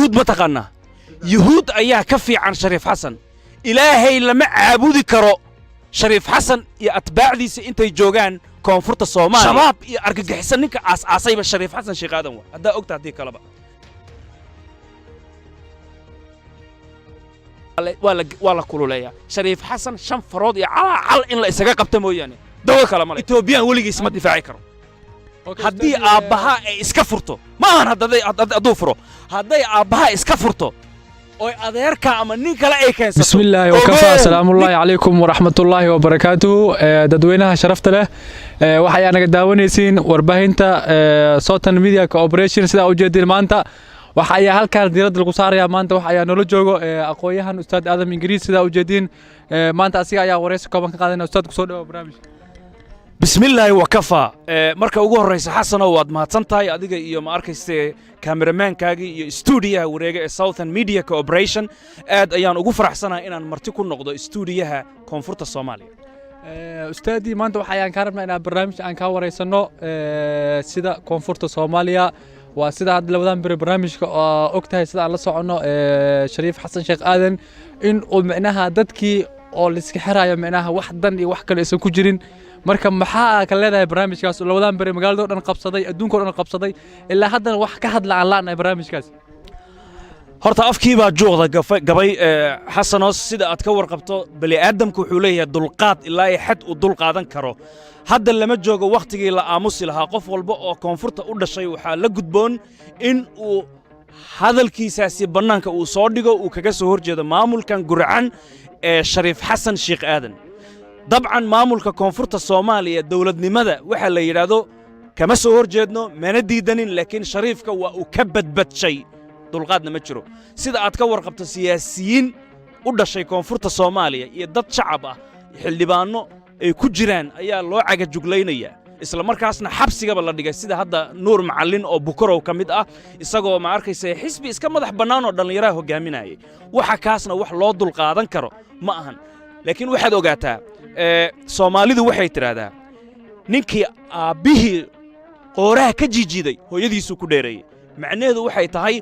Yuhuud ma taqaannaa? Yuhuud ayaa ka fiican Shariif Xasan. Ilaahay lama caabudi karo Shariif Xasan iyo atbaacdiisa intay joogaan Koonfurta Soomaaliya. Shabaab iyo argagixisan ninka aas-aasayba Shariif Xasan Sheekh Aadan waa, haddaa ogta haddii kaleba waa la kululeeyaa. Shariif Xasan shan farood iyo calaacal in la isaga qabta mooyaane dawo kale male. Etoobiyaan weligiis ma difaaci karo haddii aabbahaa ay iska furto. Ma ahan hadduu furo, hadday aabbahaa iska furto oy adeerka ama nin kale ay keensato. Bismillaahi wakafaa, asalaamullaahi calaykum waraxmatullaahi wabarakaatuhu. Dadweynaha sharafta leh, waxa ayaa naga daawanaysiin warbaahinta Southern Media Cooperation. Sidaa ujeedin, maanta waxa ayaa halkaan diiradda lagu saarayaa. Maanta waxa ayaa noola joogo aqoon-yahan Ustaad Aadam Ingiriis. Sidaa ujeediin, maanta asiga ayaa wareysi kooban ka qaadanaya. Ustaad, kusoo dhawa barnaamijka. Bismillaahi wakafaa. Marka ugu horraysa, Xasanow, waad mahadsan tahay adiga iyo, ma arkayste, kameramaankaagii iyo stuudiyaha wareega ee Southern Media Cooperation. Aad ayaan ugu faraxsanahay inaan marti ku noqdo stuudiyaha Koonfurta Soomaaliya. Ustaadii, maanta waxa ayaan kaa rabnaa inaan barnaamij aan kaa wareysano sida Koonfurta Soomaaliya. Waa sida hadda labadan beri barnaamijka oo og tahay, sida aan la soconno, Shariif Xasan Sheekh Aadan in uu micnaha dadkii oo laiska xirayo, micnaha wax dan iyo wax kale aysan ku jirin. Marka maxaa ka leedahay barnaamijkaas oo labadan beri magaalada o dhan qabsaday, adduunka o dhan qabsaday, ilaa haddana wax ka hadla aan la'nahay barnaamijkaas? Horta afkii baa juuqda gabay. Xasanoos, sida aad ka warqabto, bani aadamku wuxuu leeyahay dulqaad ilaa iyo xad uu dul qaadan karo. Hadda lama joogo wakhtigii la aamusi lahaa. Qof walba oo Koonfurta u dhashay waxaa la gudboon in uu hadalkiisaasi bannaanka uu soo dhigo, uu kaga soo hor jeedo maamulkan gurcan ee Shariif Xasan Sheekh Aadan. Dabcan, maamulka Koonfurta Soomaaliya dowladnimada waxaa la yidhaahdo kama soo hor jeedno, mana diidanin, laakiin Shariifka waa uu ka badbadshay, dulqaadna ma jiro. Sida aad ka warqabto, siyaasiyiin u dhashay Koonfurta Soomaaliya iyo dad shacab ah, xildhibaanno ay ku jiraan, ayaa loo cagajuglaynayaa, isla markaasna xabsigaba la dhigay, sida hadda Nuur Macallin oo Bukorow ka mid ah, isagoo, ma arkaysa, xisbi iska madax bannaan oo dhallinyaraha hoggaaminayay. Waxa kaasna wax loo dulqaadan karo ma ahan. Laakiin waxaad ogaataa, Soomaalidu waxay tidhaahdaa, ninkii aabbihii qooraha ka jiijiiday hooyadiisuu ku dheereeyey. Macnaheedu waxay tahay,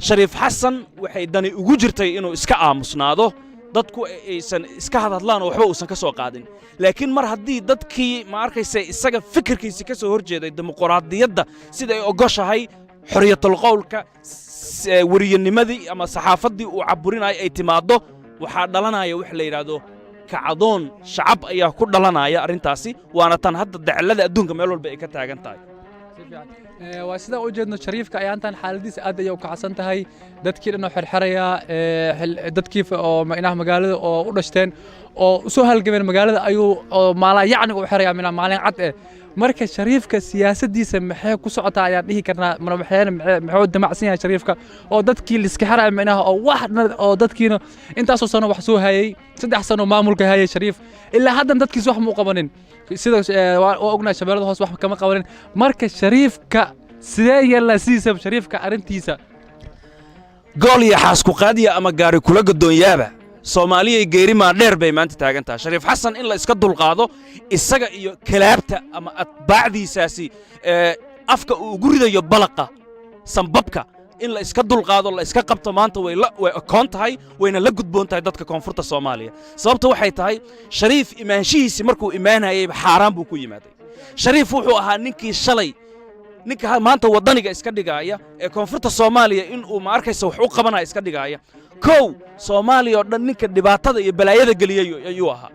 Shariif Xasan waxay dani ugu jirtay inuu iska aamusnaado, dadku aysan iska hadhadlaan oo waxba uusan ka soo qaadin. Laakiin mar haddii dadkii, ma arkaysa, isaga fikirkiisi ka soo hor jeeday, dimuqraadiyadda sida ay ogoshahay, xorriyatul qowlka, weriyanimadii ama saxaafaddii uu caburinayo ay timaaddo, waxaa dhalanaya wax la yidhaahdo kacdoon shacab ayaa ku dhalanaya arrintaasi. Waana tan hadda dacallada adduunka meel walba ay ka taagan tahay. Waa sidaan u jeedno, Shariifka ayaantan xaaladiisa aad ayay u kacsan tahay. Dadkii dhan oo xerxeraya, dadkii oo micnaha magaalada oo u dhashteen oo u soo halgameen magaalada ayuu oo maalaa yacni u xeraya, minaa maalin cad eh. Marka Shariifka siyaasaddiisa maxay ku socotaa ayaan dhihi karnaa? Maxayna muxuu damacsan yahay Shariifka oo dadkii liska xeraya, micnaha oo wax oo dadkiina intaasoo sano wax soo hayay, 3 sano maamulka hayay Shariif, ilaa haddana dadkiis wax ma u qabanin? Sida waa ognahay, Shabeellada Hoose wax kama qabanin. Marka Shariifka sidee yeelnaa sidiisaba Shariifka arrintiisa? Gool iyo xaasku qaadiya ama gaari kula godoonyaaba, Soomaaliyay geeri maa dheer bay maanta taagan tahay. Shariif Xasan in la iska dulqaado, isaga iyo kalaabta ama atbaacdiisaasi afka uu ugu ridayo balaqa sambabka, in la iska dulqaado, la iska qabto maanta way okoon tahay, wayna la gudboon tahay dadka Koonfurta Soomaaliya. Sababta waxay tahay, Shariif imaanshihiisii markuu imaanayeyba xaaraan buu ku yimaaday. Shariif wuxuu ahaa ninkii shalay, ninka maanta waddaniga iska dhigaaya ee Koonfurta Soomaaliya in uu, ma arkaysa, wax u qabanaya iska dhigaaya. Kow, Soomaaliya oo dhan ninka dhibaatada iyo balaayada geliyey ayuu ahaa.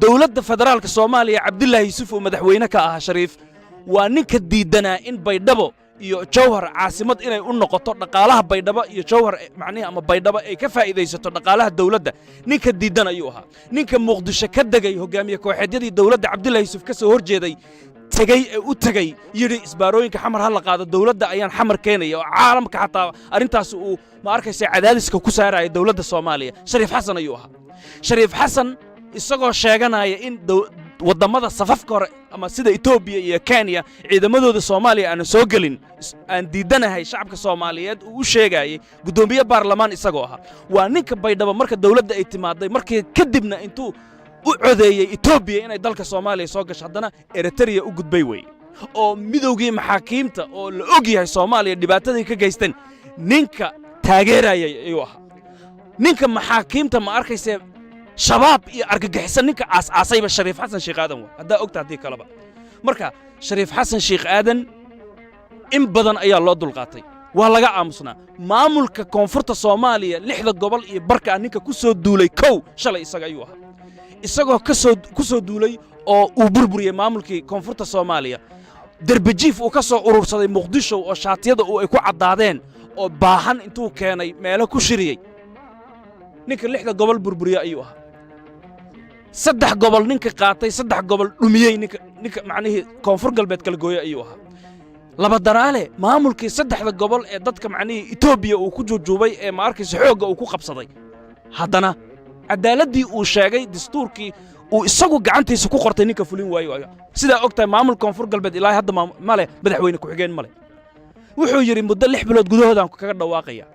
Dowladda federaalka Soomaaliya, Cabdullaahi Yuusuf oo madaxweyne ka ahaa, Shariif waa ninka diiddanaa in Baydhabo iyo Jawhar caasimad inay u noqoto, dhaqaalaha Baydhabo iyo Jawhar macnihi ama Baydhabo ay ka faa'iidaysato dhaqaalaha dowladda, ninka diiddan ayuu ahaa. Ninka Muqdisho ka degay, hogaamiye kooxeedyadii dowladda Cabdullaahi Yuusuf ka soo horjeeday tegey ee u tegey, yidhi isbaarooyinka Xamar ha la qaado, dowladda ayaan Xamar keenaya, oo caalamka xataa arrintaas uu, ma arkaysa, cadaadiska ku saaraya dowladda Soomaaliya, Shariif Xasan ayuu ahaa. Shariif Xasan isagoo sheeganaya in waddamada safafka hore ama sida Etoobiya iyo Kenya ciidamadooda Soomaaliya aanan soo gelin aan diidanahay, shacabka Soomaaliyeed uu u sheegayay, guddoomiye baarlamaan isagoo ahaa, waa ninka Baydhabo marka dowladda ay timaaday markii kadibna intuu u codeeyey Etoobiya inay dalka Soomaaliya soo gasho, haddana Eritrea u gudbay weeye, oo midowgii maxaakiimta oo la og yahay Soomaaliya dhibaatadii ka geysteen ninka Taageerayay ayuu ahaa ninka maxaakiimta, ma arkayse, Shabaab iyo argagixisa ninka aas-aasayba Shariif Xasan Sheekh Aadan wa haddaa ogta haddii kaleba. Marka Shariif Xasan Sheekh Aadan in badan ayaa loo dulqaatay, waa laga aamusnaa. Maamulka Koonfurta Soomaaliya, lixda gobol iyo barka ah, ninka ku soo duulay kow shalay isaga ayuu ahaa, isagoo ka soo ku soo duulay oo uu burburiyey maamulkii Koonfurta Soomaaliya. Derbejiif uu ka soo urursaday Muqdisho oo shaatiyada uu ay ku caddaadeen oo baahan intuu keenay meelo ku shiriyey, ninka lixda gobol burburiye ayuu ahaa. Saddex gobol ninka qaatay, saddex gobol dhumiyey, ninka macnihii Koonfur Galbeed kala gooye ayuu ahaa. Laba daraale maamulkii saddexda gobol ee dadka macnihii Etoobiya uu ku juujuubay ee, ma arkaysa, xoogga uu ku qabsaday, haddana caddaaladdii uu sheegay, dastuurkii uu isagu gacantiisa ku qortay, ninka fulin waayo ayo. Sidaa og tahay, maamulka Koonfur Galbeed ilaa hadda ma leh madaxweyne ku-xigeen, ma leh. Wuxuu yidhi muddo 6 bilood gudahoodaan kaga dhawaaqaya.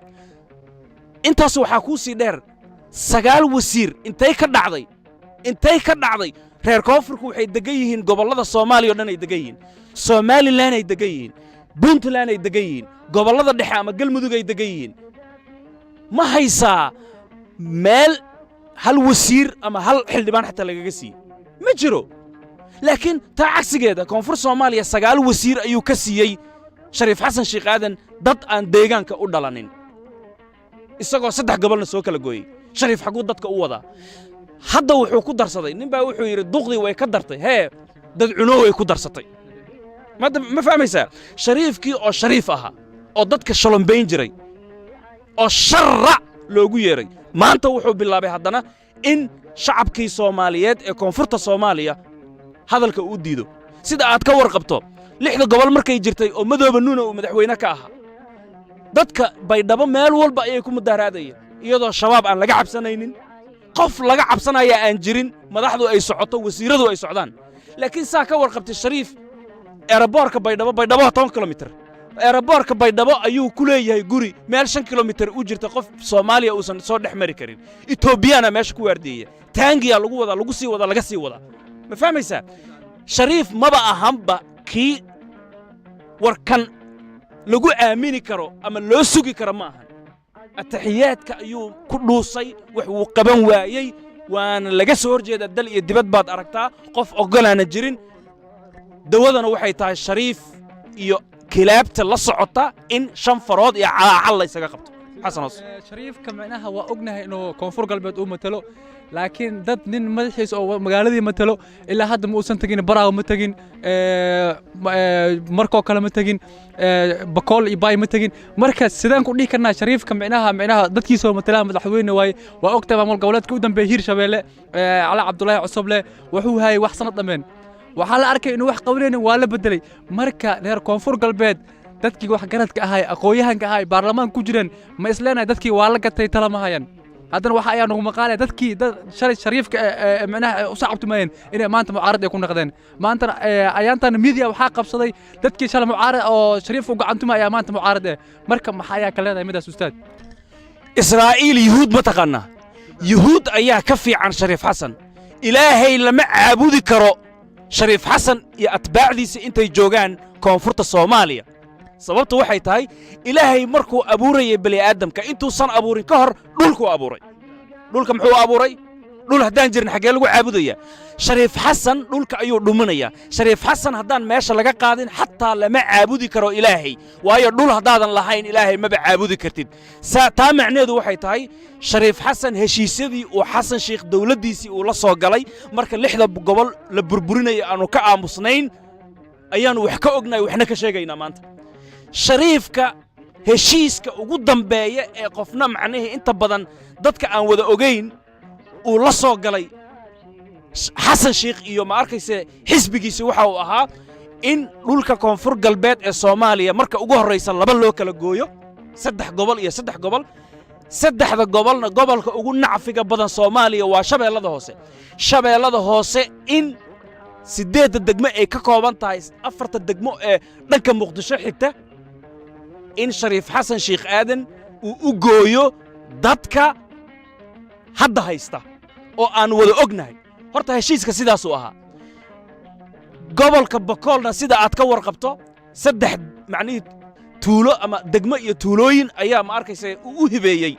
Intaas waxaa kuu sii dheer sagaal wasiir. Intay ka dhacday? Intay ka dhacday? Reer Koonfurku waxay degan yihiin gobollada Soomaaliya o dhan ay degan yihiin, Somalilan ay degan yihiin, Puntland ay degan yihiin, gobollada dhexe ama Galmudug ay degan yihiin. Ma haysaa meel hal wasiir ama hal xildhibaan xataa lagaga siiyey? Ma jiro. Laakiin taa cagsigeeda, Koonfur Soomaaliya sagaal wasiir ayuu ka siiyey Shariif Xasan Sheekh Aadan, dad aan deegaanka u dhalanin, isagoo saddex gobolna soo kala gooyey. Shariif xagguu dadka u wadaa? Hadda wuxuu ku darsaday, nin baa wuxuu yidhi duqdii way ka dartay, hee, dad cunoo way ku darsatay. Madda ma fahmaysaa? Shariifkii oo shariif ahaa oo dadka shalombayn jiray oo sharra loogu yeeray, maanta wuxuu bilaabay haddana in shacabkii Soomaaliyeed ee Koonfurta Soomaaliya hadalka uu diido. Sida aad ka warqabto, lixda gobol markay jirtay oo Madooba Nuuna uu madaxweyne ka ahaa, dadka Baydhabo meel walba ayay ku mudaaharaadayeen, iyadoo Shabaab aan laga cabsanaynin, qof laga cabsanaya aan jirin, madaxdu ay socoto, wasiiradu ay socdaan. Laakiin saa ka warqabtay, Shariif airportka Baydhabo, Baydhabo waa 10 kilomitir, airportka Baydhabo ayuu ku leeyahay guri meel 5 kilomitir u jirta, qof Soomaaliya uusan soo dhex mari karin. Etoobiyana meesha ku waardiyeya, taangiyaa lagu wadaa, lagu sii wadaa, laga sii wadaa. Ma fahmaysaa? Shariif maba ahanba kii warkan lagu aamini karo ama loo sugi karo, ma ahan. Ataxiyaadka ayuu ku dhuusay, wax wuu qaban waayey, waana laga soo hor jeedaa. Dal iyo dibad baad aragtaa, qof oggolaana jirin. Dawadana waxay tahay shariif iyo kilaabta la socota in shan farood iyo calaacal la isaga qabto, Xasanos. Shariifka micnaha waa ognahay inuu Koonfur Galbeed uu matalo, laakiin dad nin madaxiisa oo magaaladii matalo ilaa hadda ma uusan tegin. Baraaw ma tegin, markoo kale ma tegin, Bakool iyo Baay ma tegin. Marka sidaan ku dhihi karnaa shariifka micnaha dadkiisa oo matalaa madaxweyne waaye? Waa ogtahay, maamul goboleedka u dambeeyay Hiirshabeelle, Cali Cabdulaahi Cosoble, wuxuu hayay wax sanad dhammeen. Waxaa la arkay inuu wax qabanaynin, waa la bedelay. Marka reer Koonfur Galbeed, dadkii waxgaradka ahay, aqoon-yahanka ahay, baarlamaanka ku jireen, ma isleenahay dadkii waa la gatay, tala ma hayaan? Haddana waxa ayaa nagu maqaalaya dadkii dad shalay shariifka micnaha u sacabtumayeen inay maanta mucaarad ay ku noqdeen. Maantana ayaantan media waxaa qabsaday dadkii shalay mucaarad oo shariifka u gacantuma ayaa maanta mucaarad eh. Marka maxaa ayaa ka leedahay midaas, ustaad? Israa'iil, Yuhuud ma taqaannaa? Yuhuud ayaa ka fiican Shariif Xasan. Ilaahay lama caabudi karo Shariif Xasan iyo atbaacdiisa intay joogaan Koonfurta Soomaaliya. Sababtu waxay tahay, Ilaahay markuu abuurayay bani aadamka, intuusan abuurin ka hor dhulkuu abuuray. Dhulka muxuu abuuray? Dhul haddaan jirin, xaggee lagu caabudaya? Shariif Xasan dhulka ayuu dhuminayaa. Shariif Xasan haddaan meesha laga qaadin, xataa lama caabudi karo Ilaahay, waayo dhul haddaadan lahayn Ilaahay maba caabudi kartid. Taa macnaheedu waxay tahay, Shariif Xasan heshiisyadii uu Xasan Sheikh dowladdiisii uu la soo galay marka lixda gobol la burburinaya aanu ka aamusnayn, ayaannu wax ka ognahay, waxna ka sheegaynaa. Maanta shariifka heshiiska ugu dambeeya ee qofna macnihii inta badan dadka aan wada ogayn uu la soo galay Xasan Sheikh iyo, ma arkayse, xisbigiisi waxa uu ahaa in dhulka Koonfur Galbeed ee Soomaaliya marka ugu horraysa laba loo kala gooyo, saddex gobol iyo saddex gobol. Saddexda gobolna gobolka ugu nacfiga badan Soomaaliya waa Shabeellada Hoose. Shabeellada Hoose in siddeedda degmo ay ka kooban tahay, afarta degmo ee dhanka Muqdisho xigta, in Shariif Xasan Sheikh Aadan uu u gooyo dadka hadda haysta oo aan wada ognahay. Horta heshiiska sidaasuu ahaa. Gobolka Bakoolna, sida aad ka warqabto, saddex macnihii Tuulo ama degmo iyo tuulooyin ayaa, ma arkaysa, uu u hibeeyey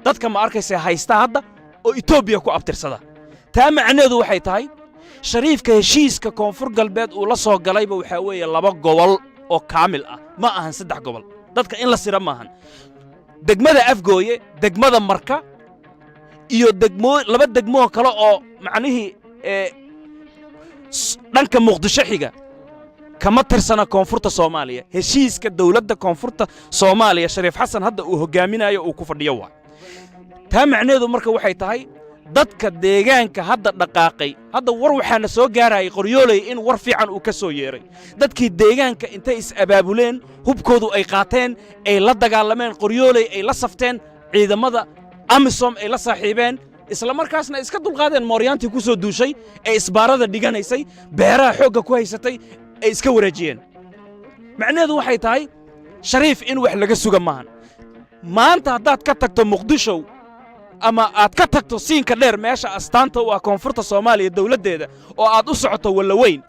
dadka, ma arkaysa, haysta hadda oo Etoobiya ku abtirsada. Taa macnaheedu waxay tahay, Shariifka heshiiska Koonfur Galbeed uu la soo galayba waxaa weeye laba gobol oo kaamil ah, ma ahan saddex gobol. Dadka in la sira maahan. Degmada Afgooye, degmada Marka iyo degmo, laba degmoo kale oo macnihii dhanka Muqdisho xiga kama tirsana Koonfurta Soomaaliya. Heshiiska dowladda Koonfurta Soomaaliya, Shariif Xasan hadda uu hoggaaminayo, uu ku fadhiyo waa taa. Macnaheedu marka waxay tahay, dadka deegaanka hadda dhaqaaqay, hadda war waxaana soo gaarayay Qoryooley in war fiican uu ka soo yeeray. Dadkii deegaanka intay is-abaabuleen, hubkoodu ay qaateen, ay la dagaalameen Qoryooley, ay la safteen ciidamada AMISOM, ay la saaxiibeen, isla markaasna iska dulqaadeen mooryaantii ku soo duushay ee isbaarada dhiganaysay, beeraha xoogga ku haysatay, ay iska wareejiyeen. Macnaheedu waxay tahay, Shariif in wax laga suga maahan. Maanta haddaad ka tagto Muqdishow ama aad ka tagto Siinka Dheer, meesha astaanta u ah Koonfurta Soomaaliya dowladdeeda, oo aad u socoto Wallaweyn,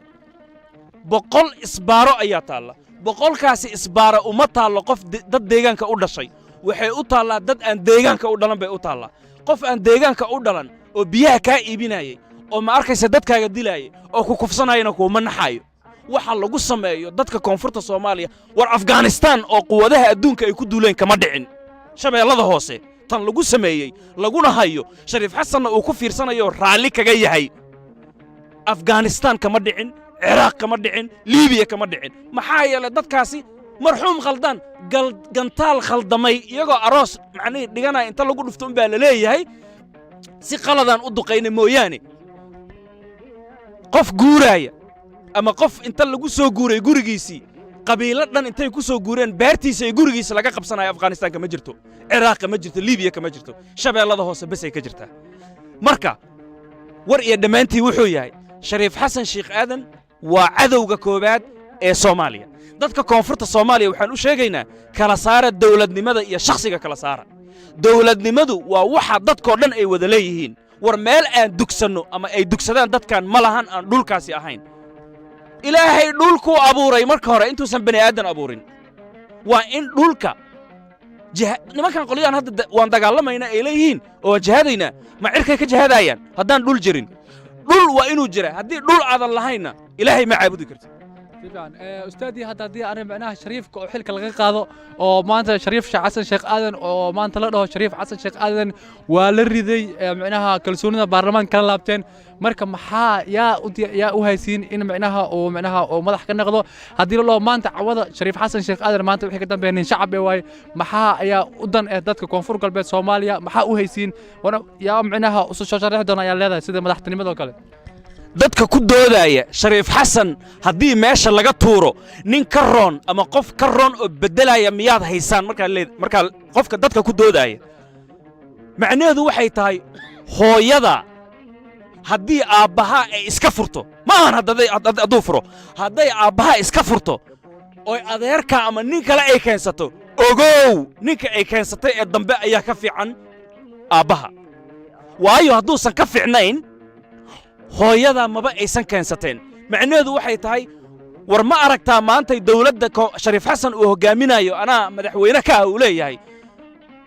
100 isbaaro ayaa taalla. 100-kaasi isbaaro uma taallo qof dad deegaanka u dhashay, waxay u taallaa dad aan deegaanka u dhalan bay u taallaa. Qof aan deegaanka u dhalan oo biyaha kaa iibinayay oo, ma arkaysa, dadkaaga dilaayay oo ku kufsanayana kuuma naxaayo. Waxa lagu sameeyo dadka Koonfurta Soomaaliya, war Afghanistaan oo quwadaha adduunka ay ku duuleen kama dhicin. Shabeellada Hoose tan lagu sameeyey laguna hayo, Shariif Xasanna uu ku fiirsanayo, raalli kaga yahay, Afghanistaan kama dhicin, Ciraaq kama dhicin, Liibiya kama dhicin. Maxaa yeelay, dadkaasi marxuum khaldaan gantaal khaldamay iyagoo aroos macnihii dhiganaya inta lagu dhufto unbaa la leeyahay si qaladaan u duqayna mooyaane. Qof guuraaya ama qof inta lagu soo guuray gurigiisii, qabiilo dhan intay ku soo guureen beertiisa iyo gurigiisa laga qabsanayo, Afghanistaan kama jirto, Ciraaq kama jirto, Liibiya kama jirto, Shabeellada Hoose besay ka jirtaa. Marka war iyo dhammaantii wuxuu yahay, Shariif Xasan Sheekh Aadan waa cadowga koowaad ee Soomaaliya. Dadka Koonfurta Soomaaliya waxaan u sheegaynaa, kala saara dowladnimada iyo shakhsiga, kala saara. Dowladnimadu waa waxa dadkoo dhan ay wada leeyihiin. War meel aan dugsanno ama ay dugsadaan dadkan ma lahan aan dhulkaasi ahayn. Ilaahay dhulkuu abuuray marka hore intuusan bani aadan abuurin. Waa in dhulka nimankan qolyahan hadda waan dagaalamaynaa ay leeyihiin oo waan jihaadaynaa, ma cirkay ka jihaadaayaan haddaan dhul jirin? Dhul waa inuu jira. Haddii dhul aadan lahaynna, Ilaahay ma caabudi kartid. Si fiican. Ustaadii, hadda haddii arrin macnaha Shariifka oo xilka laga qaado, oo maanta Shariif Sheekh Xasan Sheekh Aadan, oo maanta la dhaho Shariif Xasan Sheekh Aadan waa la riday, macnaha kalsoonida baarlamaanka kala laabteen, marka maxaa yaa u haysiin in macnaha uu macnaha uu madax ka noqdo? Haddii la dhaho maanta cawada Shariif Xasan Sheekh Aadan maanta wixii ka dambeeya nin shacab eh waaye, maxaa ayaa u dan eh dadka Koonfur Galbeed Soomaaliya? Maxaa u haysiin wana yaa macnaha usu soo sharaxi doona ayaa leedahay sida madaxtinimada oo kale? Dadka ku doodaya Shariif Xasan haddii meesha laga tuuro, nin ka roon ama qof ka roon oo beddelaya miyaad haysaan? Markaa leed, markaa qofka dadka ku doodaya, macnaheedu waxay tahay, hooyada haddii aabbahaa ay iska furto, ma ahan hadduu furo, hadday aabbahaa iska furto oy adeerka ama nin kale ay keensato, ogow, ninka ay keensatay ee dambe ayaa ka fiican aabbaha. Waayo, hadduusan ka fiicnayn, hooyada maba aysan keensateen. Macnaheedu waxay tahay, war ma aragtaa maantay dowladda Shariif Xasan uu hoggaaminayo, anaa madaxweyne ka ah uu leeyahay,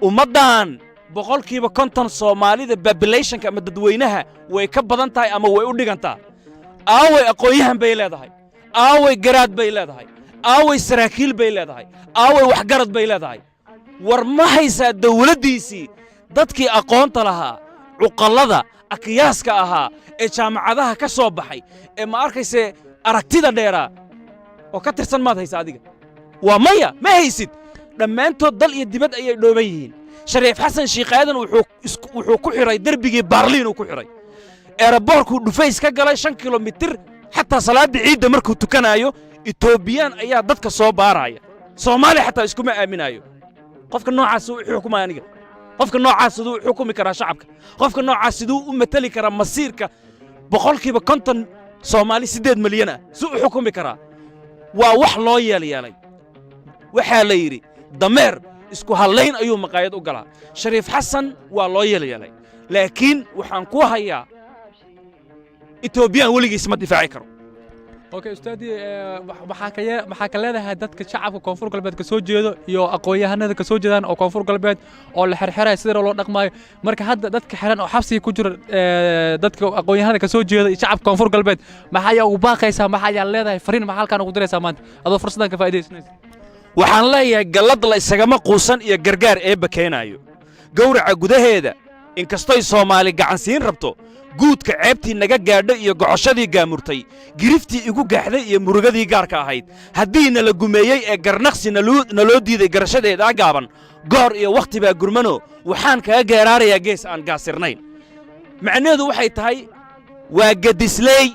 ummaddan 50% Soomaalida populationka ama dadweynaha way ka badan tahay ama way u dhigantaa. Aaway aqoon-yahan bay leedahay? Aaway garaad bay leedahay? Aaway saraakiil bay leedahay? Aaway waxgarad bay leedahay? War ma haysaa dowladdiisii dadkii aqoonta lahaa, cuqallada akiyaaska ahaa ee jaamacadaha ka soo baxay ee, ma arkayse, aragtida dheeraa oo ka tirsan? Maad haysa adiga? Waa maya, ma haysid. Dhammaantood dal iyo dibad ayay dhooban yihiin. Shariif Xasan Sheekh Aadan wuxuu ku xidhay derbigii Baarliin uu ku xidhay, airportkuu dhufays ka galay 5 kilomitir. Xataa salaadda ciidda markuu tukanaayo, Etoobiyaan ayaa dadka soo baaraya, Soomaaliya xataa iskuma aaminaayo. Qofka noocaas u xukumaya aniga, qofka noocaas siduu u xukumi karaa shacabka? Qofka noocaas siduu u mateli karaa masiirka 50% Soomaali, 8 milyan ah, siduu u xukumi karaa? Waa wax loo yeelyeelay. Waxaa la yidhi, dameer isku hallayn ayuu maqaayad u galaa. Shariif Xasan waa loo yeelyeelay, laakiin waxaan ku hayaa, Etoobiyaan weligiis ma difaaci karo. Okay ustaadii, maxaa ka leedahay dadka shacabka Koonfur Galbeed ka soo jeedo iyo aqoon-yahanada ka soo jeedaan oo Koonfur Galbeed oo la xirxirayo, sida loo dhaqmaayo? Marka hadda dadka xiran oo xabsiga ku jira, dadka aqoon-yahanada ka soo jeeda iyo shacabka Koonfur Galbeed, maxaa ayaa ugu baaqaysaa? Maxaa ayaa leedahay? Fariin maxaa halkaan ugu diraysaa maanta adoo fursaddan ka faa'iidaysanaysa? Waxaan leeyahay, gallad la isagama quusan iyo gargaar eebba keenaayo. Gowraca gudaheeda inkastoy Soomaali gacansiin rabto, guudka ceebtii naga gaadha iyo gocoshadii gaamurtay, giriftii igu gaaxday iyo murugadii gaarka ahayd, haddii nala gumeeyey ee garnaqsi naloo diiday, garashadeedaa gaaban, goor iyo wakhti baa gurmano. Waxaan kaga geeraarayaa gees aan gaasirnayn. Macnaheedu waxay tahay, waa gedisley.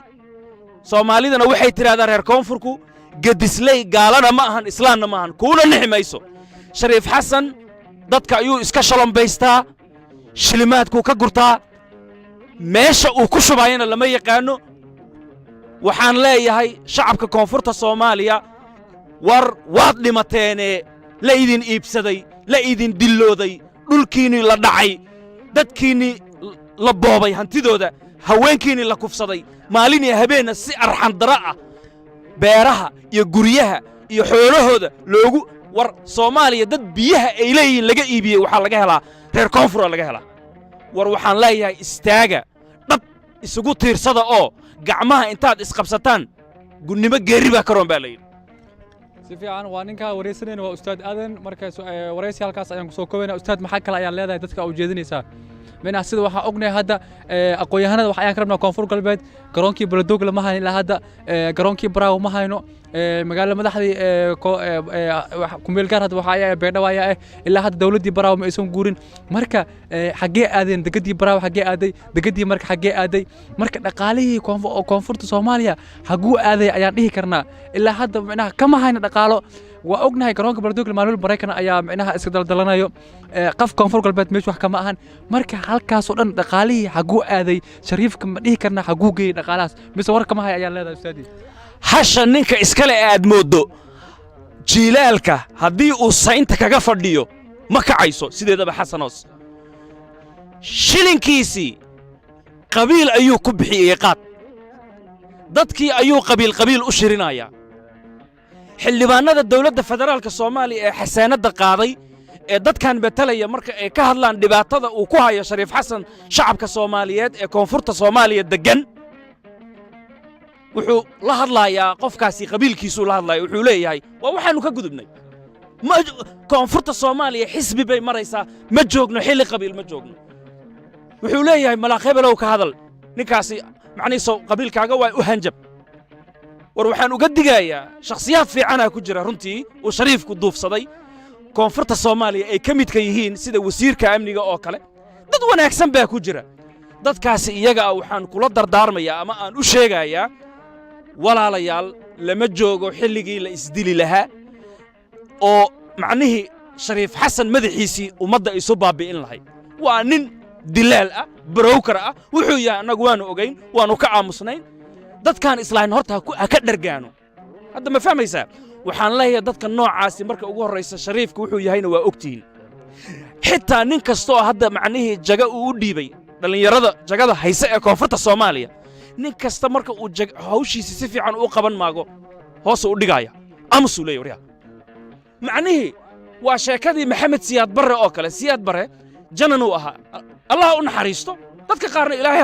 Soomaalidana waxay tidhahdaa reer Koonfurku, gedisley gaalana ma ahan, islaamna ma ahan, kuuna nixi mayso. Shariif Xasan dadka ayuu iska shalombaystaa, shilimaadkuu ka gurtaa, meesha uu ku shubaayana lama yaqaanno. Waxaan leeyahay shacabka Koonfurta Soomaaliya, war waad dhimateenee, la idin iibsaday, la idin dillooday, dhulkiinnii la dhacay, dadkiinnii la boobay hantidooda, haweenkiinnii la kufsaday, maalin iyo habeenna si arxandara ah beeraha iyo guryaha iyo xoolahooda loogu. War Soomaaliya dad biyaha ay leeyihiin laga iibiyey waxaa laga helaa reer Koonfura laga helaa. War waxaan leeyahay, istaaga, dhab isugu tiirsada oo gacmaha intaad isqabsataan, gunnimo geerri baa karoon baa la yidhi. Si fiican. Waa ninkaa wareysanayna, waa Ustaad Aadan. Marka wareysi halkaas ayaan kusoo koobayna. Ustaad, maxaa kale ayaa leedahay dadka ujeedinaysaa? Mina sida waxaan ognahay hadda, aqoon-yahanada wax ayaan ka rabnaa Koonfur Galbeed. Garoonkii Baladogle ma hayno ilaa hadda, garoonkii Baraawo ma hayno, magaalada madaxdii kumeel gaar hadda waxaa ayaa Beedhawo ayaa ah. Ilaa hadda dowladdii Baraawo ma aysan guurin. Marka xaggee aadeen degadii Baraawo? Xaggee aaday degadii? Marka xaggee aaday marka dhaqaalihii Koonfurta Soomaaliya? Xagguu aaday ayaan dhihi karnaa? Ilaa hadda micnaha kama hayno dhaqaalo. Waa ognahay garoonka Baladogle maalin Maraykan ayaa micnaha iska daldalanayo, qof Koonfur Galbeed meesha wax kama ahan. Marka halkaasoo dhan dhaqaalihii xagguu aaday? Shariifka ma dhihi karnaa xagguu geeyey dhaqaalahaas, mise war kama hay ayaa leedahay, ustaadii? Hasha ninka iskale aad mooddo jiilaalka haddii uu saynta kaga fadhiyo ma kacayso. Sideedaba Xasanoos shilinkiisii qabiil ayuu ku bixiyey, qaad dadkii ayuu qabiil qabiil u shirinayaa. Xildhibaannada dawladda federaalka Soomaaliya ee xasaanadda qaaday ee dadkan betelaya, marka ay ka hadlaan dhibaatada uu ku hayo Shariif Xasan shacabka Soomaaliyeed ee Koonfurta Soomaaliya deggan, wuxuu la hadlayaa qofkaasi qabiilkiisuu la hadlaya. Wuxuu leeyahay, waa waxaannu ka gudubnay, ma Koonfurta Soomaaliya xisbi bay maraysaa, ma joogno xilli qabiil ma joogno. Wuxuu leeyahay, malaaq hebelow ka hadal ninkaasi, macnihiiso qabiilkaaga waa, u hanjab. War waxaan uga digayaa, shakhsiyaad fiicanaa ku jira runtii uu Shariifku duufsaday Koonfurta Soomaaliya ay ka midka yihiin, sida wasiirka amniga oo kale. Dad wanaagsan baa ku jira. Dadkaasi iyaga ah waxaan kula dardaarmayaa ama aan u sheegayaa, walaalayaal, lama joogo xilligii la isdili lahaa oo macnihii Shariif Xasan madaxiisii ummadda isu baabbi'in lahayd. Waa nin dilaal ah, broker ah. Wuxuu yahay annagu waannu ogayn, waannu ka aamusnayn. Dadkaan islahayn horta ha ka dhargaano hadda, ma fahmaysaa? Waxaan leeyahay, dadka noocaasi marka ugu horraysa Shariifka wuxuu yahayna waa ogtihiin. Xitaa nin kasta oo hadda macnihii jaga uu u dhiibay, dhallinyarada jagada hayse ee Koonfurta Soomaaliya, nin kasta marka uu hawshiisa si fiican u qaban maago, hoosu u dhigaaya, aamusuu leeya. Waryaa, macnihii waa sheekadii Maxamed Siyaad Barre oo kale. Siyaad Barre janan uu ahaa, Allah u naxariisto. Dadka qaarna Ilaahay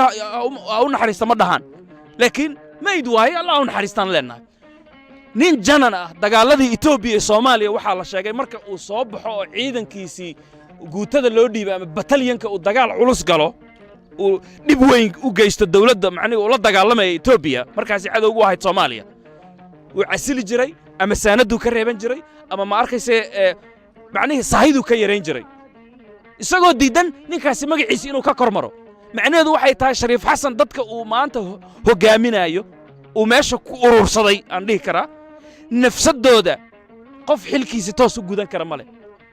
ha u naxariista ma dhahaan, laakiin mayd waaye, Allah u naxariistaan leennahay. Nin janan ah, dagaaladii Etoobiya iyo Soomaaliya, waxaa la sheegay marka uu soo baxo oo ciidankiisii guutada loo dhiibay ama batalyanka uu dagaal culus galo, uu dhib weyn u geysto dowladda macnihi uu la dagaalamaya Etoobiya, markaasi cadowgu ahayd Soomaaliya, wuu casili jiray ama saanadduu ka reeban jiray ama ma arkayse macnihii sahiduu ka yarayn jiray, isagoo diiddan ninkaasi magaciisi inuu ka kor maro. Macnaheedu waxay tahay, Shariif Xasan dadka uu maanta hoggaaminaayo, uu meesha ku urursaday, aan dhihi karaa nafsaddooda qof xilkiisa toos u gudan kara ma leh.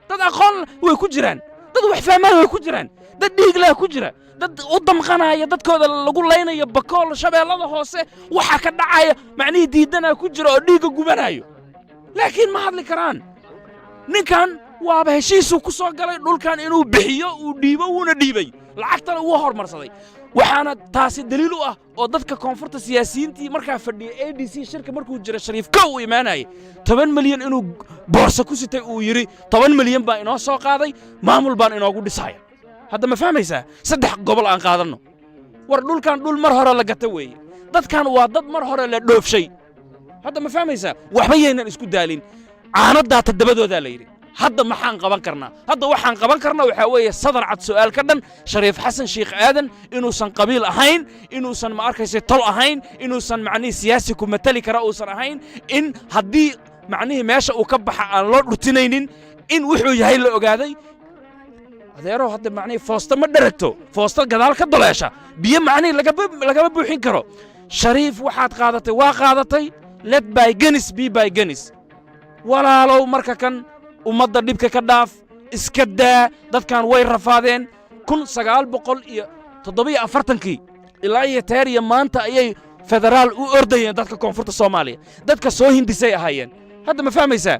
Dad aqoon way ku jiraan, dad wax fahmaan way ku jiraan, dad dhiiglaa ku jira, dad u damqanaya dadkooda lagu laynayo Bakool, Shabeellada Hoose waxa ka dhacaya macnihii diiddanaa ku jira oo dhiigga gubanayo, laakiin ma hadli karaan. Ninkan waaba heshiisuu ku soo galay dhulkan inuu bixiyo, uu dhiibo, wuuna dhiibay, lacagtana wuu hormarsaday. Waxaana taasi daliil u ah oo dadka koonfurta siyaasiyiintii markaa fadhiyay ADC shirka markuu jira, Shariif kow uu imaanayay, 10 milyan inuu boorso ku sitay, uu yidhi 10 milyan baa inoo soo qaaday, maamul baan inoogu dhisaya. Hadda ma fahmaysaa? Saddex gobol aan qaadanno. War dhulkan dhul mar hore la gata weeye, dadkan waa dad mar hore la dhoofshay. Hadda ma fahmaysaa? Waxba yaynan isku daalin, caanadaa toddobadoodaa la yidhi. Hadda maxaan qaban karnaa? Hadda waxaan qaban karnaa waxaa weeye sadar cad, su'aal ka dhan Shariif Xasan Sheikh Aadan inuusan qabiil ahayn, inuusan, ma arkaysa, tol ahayn, inuusan macnihii siyaasi ku matali kara uusan ahayn, in haddii macnihii meesha uu ka baxa aan loo dhurtinaynin, in wuxuu yahay la ogaaday. Adeerow, hadda macnihii foosto ma dheragto, foosto gadaal ka doleesha biyo macnihii lagama buuxin karo. Shariif, waxaad qaadatay waa qaadatay. Let bygones be bygones, walaalow. Marka kan ummadda dhibka ka dhaaf, iska daa. Dadkan way rafaadeen. 1947-kii ilaa iyo teer iyo maanta ayay federaal u ordayeen dadka koonfurta Soomaaliya. Dadka soo hindisay ahaayeen. Hadda ma fahmaysaa?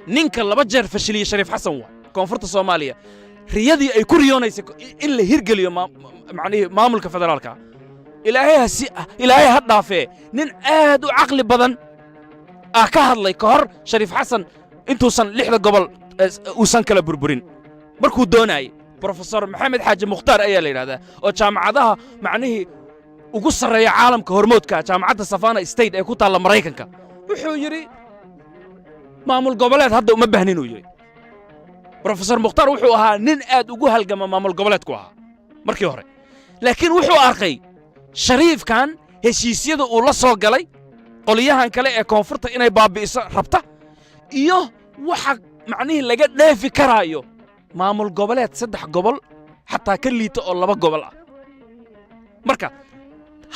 Ninka laba jeer fashiliyey Shariif Xasan waa koonfurta Soomaaliya. Riyadii ay ku riyoonaysay in la hirgeliyo macnihii maamulka federaalka, Ilaahay ha si Ilaahay ha dhaafee, nin aad u caqli badan ah ka hadlay ka hor Shariif Xasan intuusan lixda gobol uusan kala burburin markuu doonaayey. Professor Maxamed Xaaji Mukhtaar ayaa la yidhahdaa, oo jaamacadaha macnihii ugu sarreeya caalamka hormoodka, jaamacadda Savannah State ee ku taalla Maraykanka. Wuxuu yidhi maamul goboleed hadda uma baahnin, uu yidhi. Professor Mukhtaar wuxuu ahaa nin aad ugu halgama maamul goboleedku ahaa markii hore, laakiin wuxuu arkay Shariifkan heshiisyada uu la soo galay qolyahan kale ee koonfurta inay baabbi'iso rabta iyo waxa macnihii laga dheefi karaayo maamul goboleed saddex gobol xataa ka liita oo laba gobol ah. Marka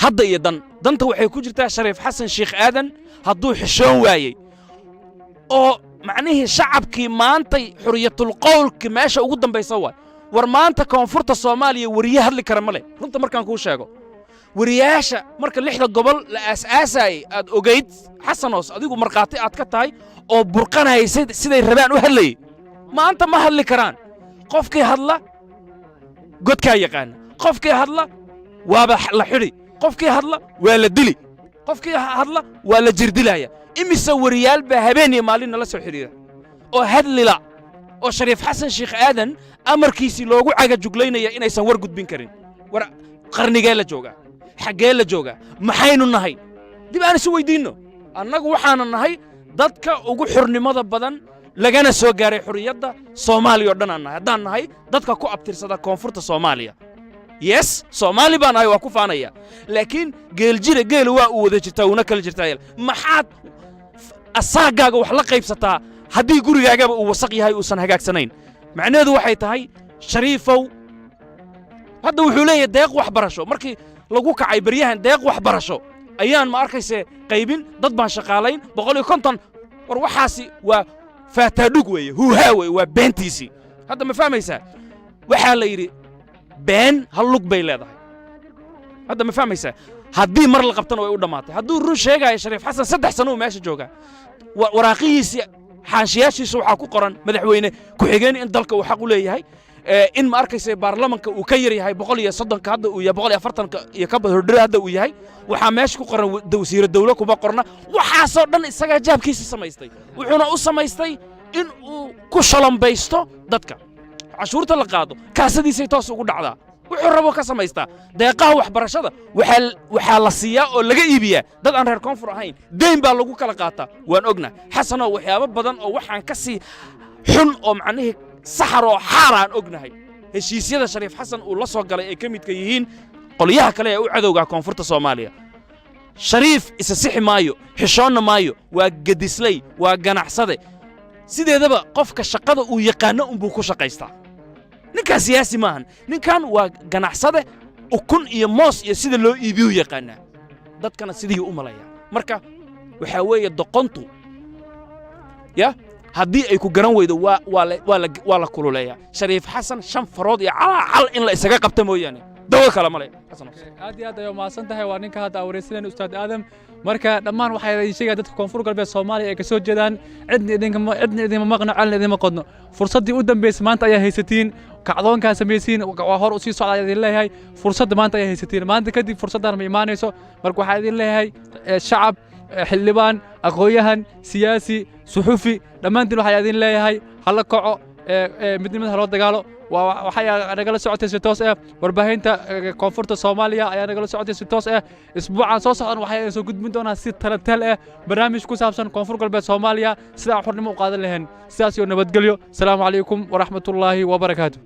hadda iyo dan danta waxay ku jirtaa Shariif Xasan Sheikh Aadan hadduu xishoon waayey oo macnihii shacabkii maantay xuriyatulqowlki meesha ugu dambaysa waay. War maanta koonfurta Soomaaliya weriye hadli kara ma leh. Runta markaan kuu sheego, weriyaasha marka lixda gobol la aas-aasaayey aad ogayd, Xasanoos, adigu markhaati aad ka tahay oo burqanayay siday rabaan u hadlayey, maanta ma hadli karaan. Qofkii hadla godkaa yaqaana, qofkii hadla waaba la xidhi, qofkii hadla waa la dili, qofkii hadla waa la jirdilaya. Imise weriyaal baa habeen iyo maalin nala soo xidhiira oo hadlila oo Shariif Xasan Sheikh Aadan amarkiisii loogu cagajuglaynaya inaysan war gudbin karin? War qarnigee la joogaa? Xaggee la joogaa? Maxaynu nahay? Dib aan isu weydiinno. Annagu waxaanu nahay dadka ugu xurnimada badan lagana soo gaaray xurriyadda Soomaaliya oo dhan aan nahay, haddaan nahay dadka ku abtirsada koonfurta Soomaaliya. Yes, Soomaali baan nahay, waa ku faanaya, laakiin geeljira geelu waa uu wada jirtaa, uuna kala jirtaa. Maxaad asaagaaga wax la qaybsataa haddii gurigaagaba uu wasaq yahay, uusan hagaagsanayn? Macnaheedu waxay tahay, Shariifow, hadda wuxuu leeyahay deeq waxbarasho. Markii lagu kacay beryahan deeq waxbarasho ayaan, ma arkayse, qaybin, dad baan shaqaalayn 150. War waxaasi waa faataadhug weeye, huuhaa weeye, waa beentiisii. Hadda ma fahmaysaa? Waxaa la yidhi been hal lug bay leedahay. Hadda ma fahmaysaa? Haddii mar la qabtana way u dhammaatay. Hadduu run sheegaayo Shariif Xasan, 3 sano uu meesha joogaa. Waraaqihiisii, xaanshiyaashiisa waxaa ku qoran madaxweyne ku-xigeen in dalka uu xaq u leeyahay, in, ma arkaysa, baarlamanka uu ka yar yahay 130-ka, hadda uu yahay 140-ka iyo ka hordhir hadda uu yahay. Waxaa meesha ku qoran wasiiro dawlo kuma qorna. Waxaasoo dhan isagaa jaabkiisa samaystay, wuxuuna u samaystay in uu ku shalombaysto dadka. Cashuurta la qaado kaasadiisay toos ugu dhacdaa, wuxuu rabo ka samaystaa. Deeqaha waxbarashada waxaa la siiyaa oo laga iibiyaa dad aan reer koonfur ahayn, deyn baa lagu kala qaataa. Waan ognahay, Xasanoo, waxyaabo badan oo waxaan ka sii xun oo macnihii saxar oo xaar aan ognahay heshiisyada Shariif Xasan uu la soo galay ay ka midka yihiin qolyaha kale ee u cadowga koonfurta Soomaaliya. Shariif isa sixi maayo, xishoonna maayo, waa gedisley, waa ganacsade. Sideedaba qofka shaqada uu yaqaano unbuu ku shaqaystaa. Ninkaan siyaasi maahan, ninkan waa ganacsade. Ukun iyo moos iyo sida loo iibiyuu yaqaanaa, dadkana sidii u malaya. Marka waxaa weeye doqontu ya haddii ay ku garan weydo waa la kululeeyaa. Shariif Xasan shan farood iyo calaacal in la isaga qabta mooyaane. Dawo kale male, Xasan. Aad iyo aad ayay umahadsan tahay. Waa ninka hadda wareysanayna, Ustaad Aadam. Marka dhammaan waxaa idin sheegaya dadka Koonfur Galbeed Soomaaliya ay kasoo jeedaan, cidna idinkama, cidna idinma maqno, celna idinma qodno. Fursaddii u dambeysay maanta ayaa haysatiin. Kacdoonkaa samaysiin waa hor usii socda ayaa idin leeyahay. Fursadda maanta ayaa haysatiin, maanta kadib fursaddan ma imaanayso. Marka waxaa idin leeyahay shacab, xildhibaan, aqoon-yahan, siyaasi, suxufi, dhammaantiin waxaa idin leeyahay hala kaco, midnimada haloo dagaalo. Waxay nagala socotay si toos ah warbaahinta Koonfurta Soomaaliya ayaa nagala socotay si toos ah. Isbuucan soo socdan waxay soo gudbin doonaa si talatal ah barnaamij ku saabsan Koonfur Galbeed Soomaaliya, sida aan xornimo u qaadan lahayn. Sidaas iyo nabadgelyo. Asalaamu calaykum waraxmatullaahi wabarakaatu.